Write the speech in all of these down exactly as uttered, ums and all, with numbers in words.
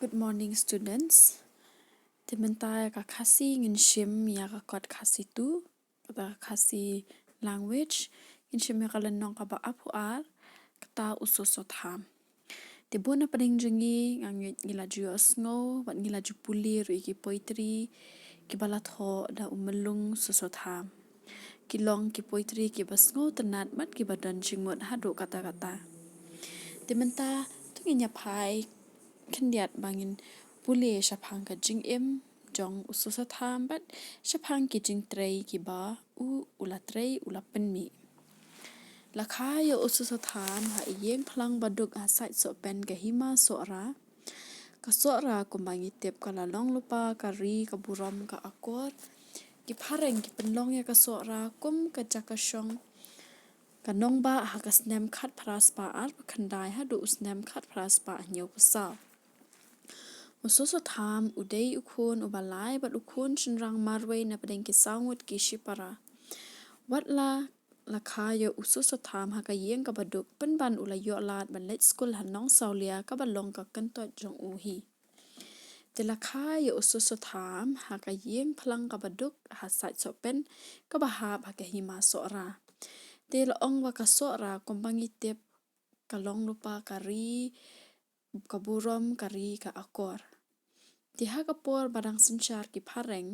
Good morning, students. Te mynta ïa ka Khasi ngin shim ïa ka kot Khasi two, kata ka Khasi language, ngin shim ïa ka lynnong kaba arphew ar, kata u soso tham. Te bun na pdeng jong ngi, nga ngeit ngi la ju ïohsngew bad ngi la ju pule ruh ïa ki poetry kiba la thoh da u Myllung Soso Tham. Ki long ki poetry kiba sngewtynnat bad kiba don jingmut haduh katta katta. Te mynta to ngin ïa phai khyndiat ba ngin pule shaphang ka jingim jong u soso tham bad shaphang ki jingtrei kiba u, u la trei, u la pynmih. La kha ïa u soso tham ha ïing phlang ba duk ha sait Sohpen ka Hima Sohra. Ka Sohra kumba ngi tip ka la long lypa ka ri, ka burom, ka akor. Ki phareng ki pynlong ïa ka Sohra kum ka jaka shong ka nongbah ha ka snem khatphra spah arphew khyndai haduh u snem khatphra spah hynñiewphew saw. U soso tham u dei u khun uba lai bad u khun shynrang marwei na pdeng ki saw ngut ki shipara. Wat la la kha ïa u soso tham ha ka ïing kaba duk, pynban u la ïoh lad ban leit skul ha Nongsawlia kaba long ka kyntoit jong u hi. Te la kha ïa u soso tham ha ka ïing phlang kaba duk ha sait Sohpen kaba hap ha ka Hima Sohra. Te la ong ba ka Sohra kumba ngi tip ka long lypa ka ri, ka burom, ka ri, ka akor. Te ha ka por ba dang synshar ki phareng,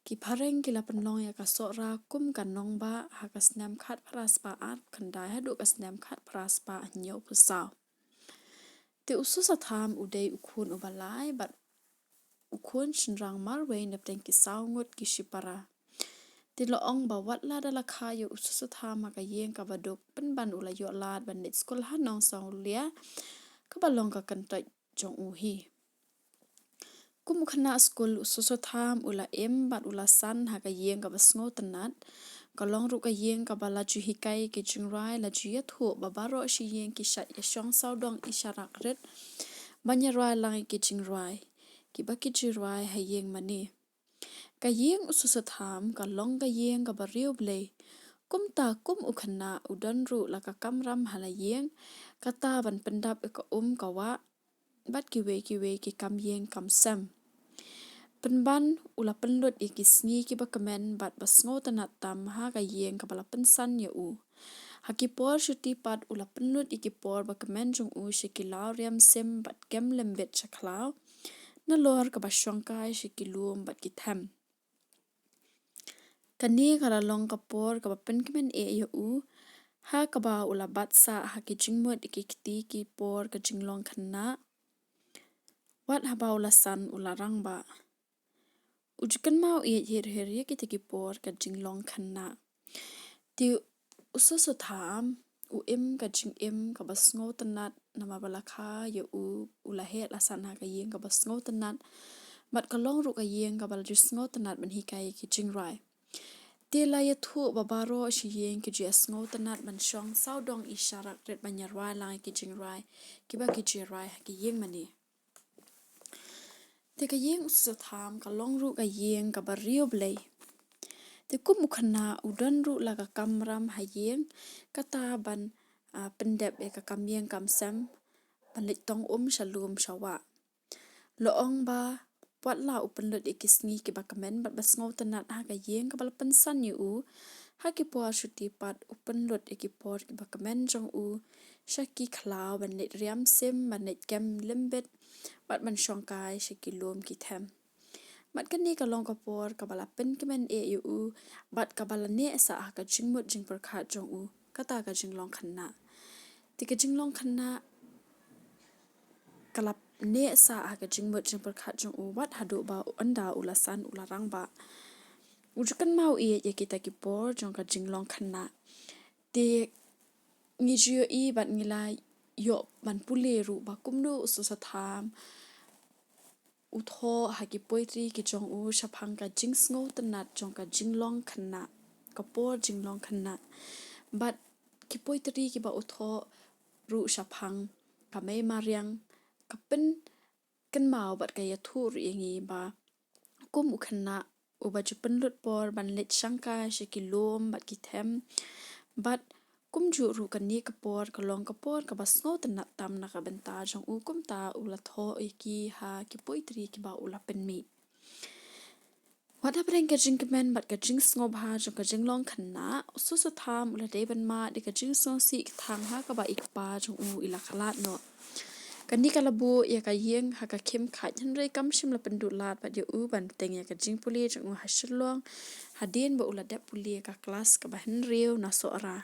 ki phareng ki la pynlong ïa ka Sohra kum ka nongbah ha ka snem khatphra spah arphew khyndai haduh ka snem khatphra spah hynñiewphew saw. Te u soso tham u dei u khun uba lai bad u khun shynrang marwei na pdeng ki saw ngut ki shipara. Te la ong ba wat la da la kha ïa u soso tham ha ka ïing kaba duk, pynban u la ïoh lad ban leit skul ha Nongsawlia kaba long ka kyntoit jong u hi. Kum u khynnah skul, u soso tham u la im bad u la san ha ka ïing kaba sngewtynnat. Ka long ruh ka ïing kaba la ju hikai ki jingrwai, la ju ïathuh ba baroh shi ïing ki shait ïashong sawdong i sharak rit ban ïarwai lang ïa ki jingrwai kiba ki ju rwai ha ïing mane. Ka ïing u soso tham ka long ka ïing kaba riewblei. Kumta kum u khynnah u don ruh la ka kamram ha la ïing, kata ban pyndap ïa ka um ka wah bad kiwei kiwei ki kam ïing kam sem. Pynban u la pynlut ïa ki sngi kiba kmen bad ba sngewtynnat tam ha ka ïing kaba la pynsan ïa u. Ha ki por shuti pat u la pynlut ïa ki por ba kmen jong u sha ki law riam sim bad kem lembit sha khlaw, nalor kaba shongkai sha ki lum bad ki them. Kane ka la long ka por kaba pynkmen eh ïa u, ha kaba u la bat sah ha ki jingmut ïa ki kti ki por ka jinglong khynnah. Wat haba u la san u la rangbah. U ju kynmaw ïeit hir hir ïa kita ki por ka jinglong khynnah. Te u soso tham u im ka jingim kaba sngewtynnat namar ba la kha ïa u, u la heh la san ha ka ïing kaba sngewtynnat. Bad ka long ruh ka ïing kaba la ju sngewtynnat ban hikai ïa ki jingrwai. Te la ïathuh ba baroh shi ïing ki ju ïasngewtynnat ban shong sawdong i sharak rit ban ïarwai lang ïa ki jingrwai kiba ki ju ïarwai ha ki ïing mane. Te ka ïing u soso tham ka long ruh ka ïing kaba riewblei. Te kum u khynnah u don ruh la ka kamram ha ïing, kata ban, ah, pyndep ïa ka kam ïing kam sem, ban leit tong um sha lum sha wah. La ong ba wat la u pynlut ïa ki sngi kiba kmen bad ba sngewtynnat ha ka ïing kaba la pynsan ïa u, ha ki por shuti pat u pynlut ïa ki por kiba kmen jong u sha ki khlaw ban leit riam sim, ban leit kem lembit bad ban shongkai sha ki lum ki them. Bad kane ka long ka por kaba la pynkmen eh ïa u bad kaba la neh sah ha ka jingmut jingpyrkhat jong u, kata ka jinglong khynnah. Te ka jinglong khynnah ka la neh sah ha ka jingmut jingpyrkhat jong u wat haduh ba u ynda u la san u la rangbah. U ju kynmaw ïeit ïa kita ki por jong ka jinglong khynnah. Te ngi ju ïohi bad ngi la ïoh ban pule ruh ba kumno u soso tham u thoh ha ki poetry ki jong u shaphang ka jingsngewtynnat jong ka jinglong khynnah, ka por jinglong khynnah. Bad ki poetry kiba u thoh ruh shaphang ka mei mariang ka pynkynmaw bad ka ïathuh ruh ïa ngi ba kum u khynnah uba ju pynlut por ban leit shongkai sha ki lum bad ki them, bad Kumjuh ruh kane ka por ka long ka por kaba sngewtynnat tam na ka bynta jong u, kumta u la thoh ïa ki ha ki poetry kiba u la pynmih. Wat hapdeng ka jingkmen bad ka jingsngewbha jong ka jinglong khynnah, u Soso Tham u la dei ban mad ïa ka jingsngewsih kthang ha kaba i kpa jong u i la khlad noh. Kane ka la buh ïa ka ïing ha ka Khim Kheit, hynrei kam shym la pynduh lad pat ïa u ban bteng ïa ka jingpule jong u ha Shillong, hadien ba u la dep pule ka klas kaba hynriew na Sohra.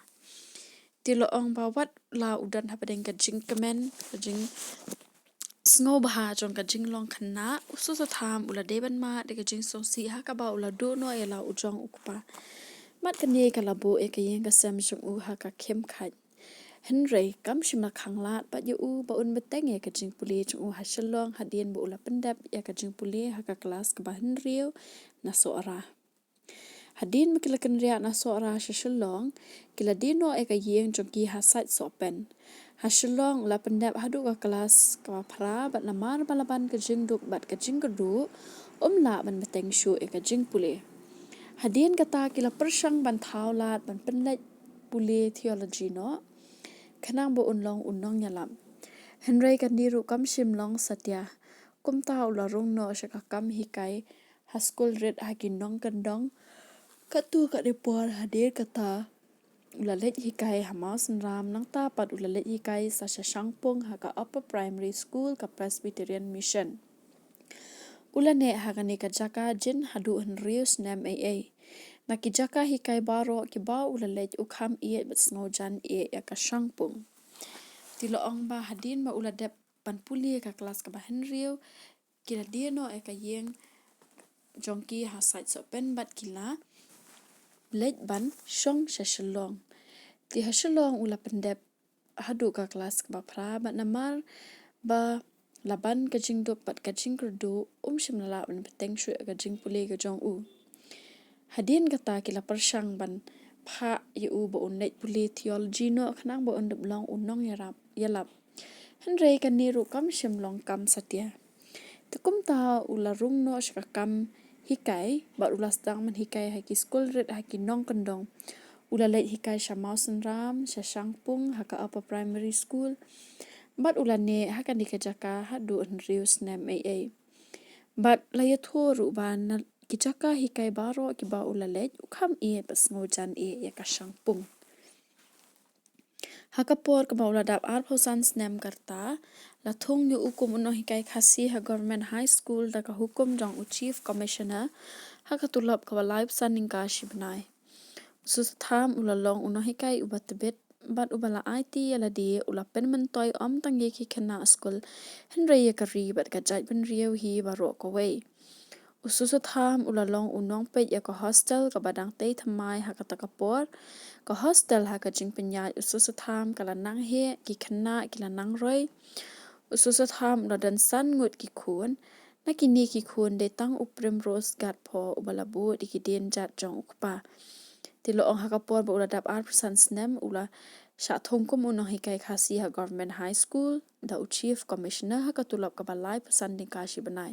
Te la ong ba wat la u don hapdeng ka jingkmen, ka jing sngewbha jong ka jinglong khynnah, u Soso Tham u la dei ban mad ïa ka jingsngewsih ha kaba u la duh noh ïa la u jong u kpa. Bad kane ka la buh ïa ka ïing ka sem jong u ha ka Khim Kheit. Hynrei kam shym la khang lad pat ïa u ba un bteng ïa ka jingpule jong u ha Shillong, hadien ba u la pyndep ïa ka jingpule ha ka klas kaba hynriew na Sohra. Hadien ba ki la kynriah na Sohra sha Shillong, ki la die noh ïa ka ïing jong ki ha Sait Sohpen. Ha Shillong u la pyndep haduh ka klas kaba phra, bad namar ba la ban ka jingduk bad ka jingkyrduh, um lah ban bteng shuh ïa ka jingpule. Hadien kata ki la pyrshang ban thaw lad ban pynleit pule theology noh, khnang ba un long u nongïalap. Hynrei kane ruh kam shym long satia. Kumta u la rung noh sha ka kam hikai ha skul rit ha ki nongkyndong. Katto katne por hadien kata u la leit hikai ha Mawsynram, nangta pat u la leit hikai sa sha Shangpung ha ka Upper Primary School ka Presbyterian Mission. U la neh ha kane ka jaka jin haduh hynriew snem eiei. Na ki jaka hikai baroh kiba u la leit u kham ïeit bad sngewjan ïeit ïa ka Shangpung. Te la ong ba hadien ba u la dep ban pule ka klas kaba hynriew, ki la die noh ïa ka ïing jong ki ha Sait Sohpen bad ki la leit ban shong sha Shillong. Te ha Shillong u la pyndep haduh ka klas kaba phra, bad namar ba la ban ka jingduk bad ka jingkyrduh, um shym la lah ban bteng shuh ïa ka jingpule ka jong u. Hadien kata ki la pyrshang ban phah ïa u ba un leit pule theology noh, khnang ba un dep long u nongïarap, ïalap. Hynrei kane ruh kam shym long kam satia. Te kumta u la rung noh sha ka kam hikai, bad u la sdang ban hikai ha ki skul rit ha ki nongkyndong. U la leit hikai sha Mawsynram, sha Shangpung ha ka Upper Primary School. Bad u la neh ha kane ka jaka haduh hynriew snem eiei. Bad la ïathuh ruh ba na ki jaka hikai baroh kiba u la leit u kham ïeit bad sngewjan ïeit ïa ka Shangpung. Ha ka por kaba u la dap arphew san snem ka rta, la thung ïa u kum u nonghikai Khasi ha Government High School da ka hukum jong u Chief Commissioner, ha ka tulop kaba laiphew san tyngka shi bnai. U Soso Tham u la long u nonghikai uba tbit bad uba la aiti ïa lade, u la pynmyntoi ym tang ïa ki khynnah skul, hynrei ïa ka ri bad ka jaitbynriew hi baroh kawei. U Soso Tham u la long u nongpeit ïa ka hostel kaba dang tei thymmai ha kata ka por. Ka hostel ha ka jingpynïaid u Soso Tham ka la nang heh, ki khynnah ki la nang roi. U Soso Tham u la don san ngut ki khun. Na kine ki khun dei tang u Primrose Gatpho uba la bud ïa ki dienjat jong u kpa. Te la ong ha ka por ba u la dap arphew san snem u la shah thung kum u nonghikai Khasi ha Government High School da u Chief Commissioner ha ka tulop kaba laiphew san tyngka shi bnai.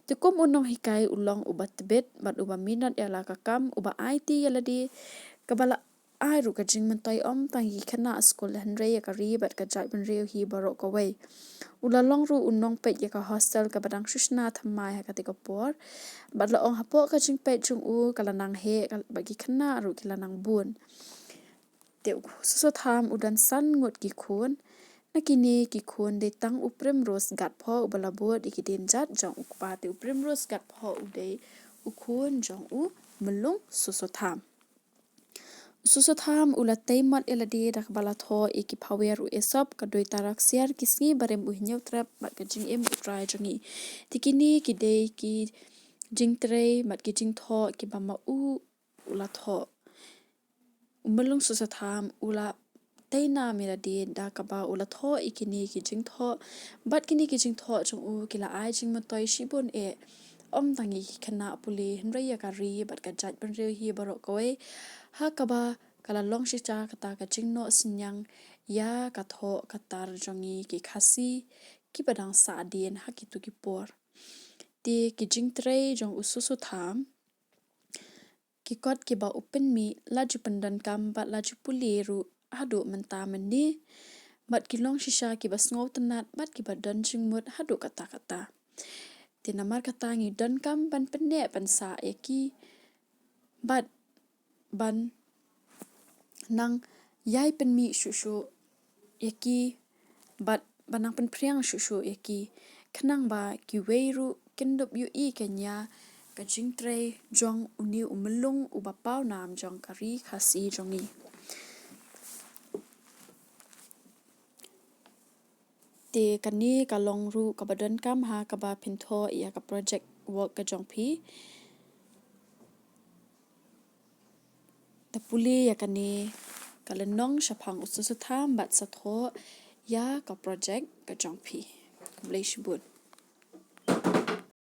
Te kum u nonghikai u long uba tbit bad uba minot ïa la ka kam, uba aiti ïa lade, kaba la ai ruh ka jingmyntoi ym tang ïa ki khynnah skul hynrei ïa ka ri bad ka jaitbynriew hi baroh kawei. U la long ruh u nongpeit ïa ka hostel kaba dang shu shna thymmai ha kata ka por. Bad la ong hapoh ka jingpeit jong u ka la nang heh, ka, bad ki khynnah ruh ki la nang bun. Te u Soso Tham u don san ngut ki khun. Na kine ki khun dei tang u Primrose Gatpho uba la bud ïa ki dienjat jong u kpa, te u Primrose Gatpho u dei u khun jong u Myllung Soso Tham. U Soso Tham u la tei mot ïa lade da kaba la thoh ïa ki phawer u Esop, ka Doitara Ksiar, ki sngi barim u Hynñiewtrep bad ka Jingim U Trai jong ngi. Te kine ki dei ki jingtrei bad ki jingthoh kiba ma u u la thoh. U Myllung Soso Tham u la tei nam ïa lade da kaba u la thoh ïa kine ki jingthoh. Bad kine ki jingthoh jong u ki la ai jingmyntoi shibun eh, ym tang ïa ki khynnah pule hynrei ïa ka ri bad ka jaitbynriew hi baroh kawei. Ha kaba ka la long shisha kata ka jingnoh synñiang ïa ka thoh ka tar jong ngi ki Khasi kiba dang sahdien ha kito ki por. Te ki jingtrei jong u Soso Tham, ki kot kiba u pynmih, la ju pyndonkam bad la ju pule ruh haduh mynta mynne, bad ki long shisha kiba sngewtynnad bad kiba don jingmut haduh katta katta. Te namar kata ngi donkam ban pynneh pynsah ïa ki bad ban nang ïai pynmih shuh shuh ïa ki bad ban nang pynphriang shuh shuh ïa ki, khnang ba kiwei ruh kin dup ïohi kane ka jingtrei jong une u myllung uba pawnam jong ka ri Khasi jong ngi. Te kane ka long ruh kaba donkam ha kaba phin thoh ïa ka project work ka jong phi. Da pule ïa kane ka lynnong shaphang u sngewthuh bad sa thoh ïa ka project ka jong phi. Khublei shibun.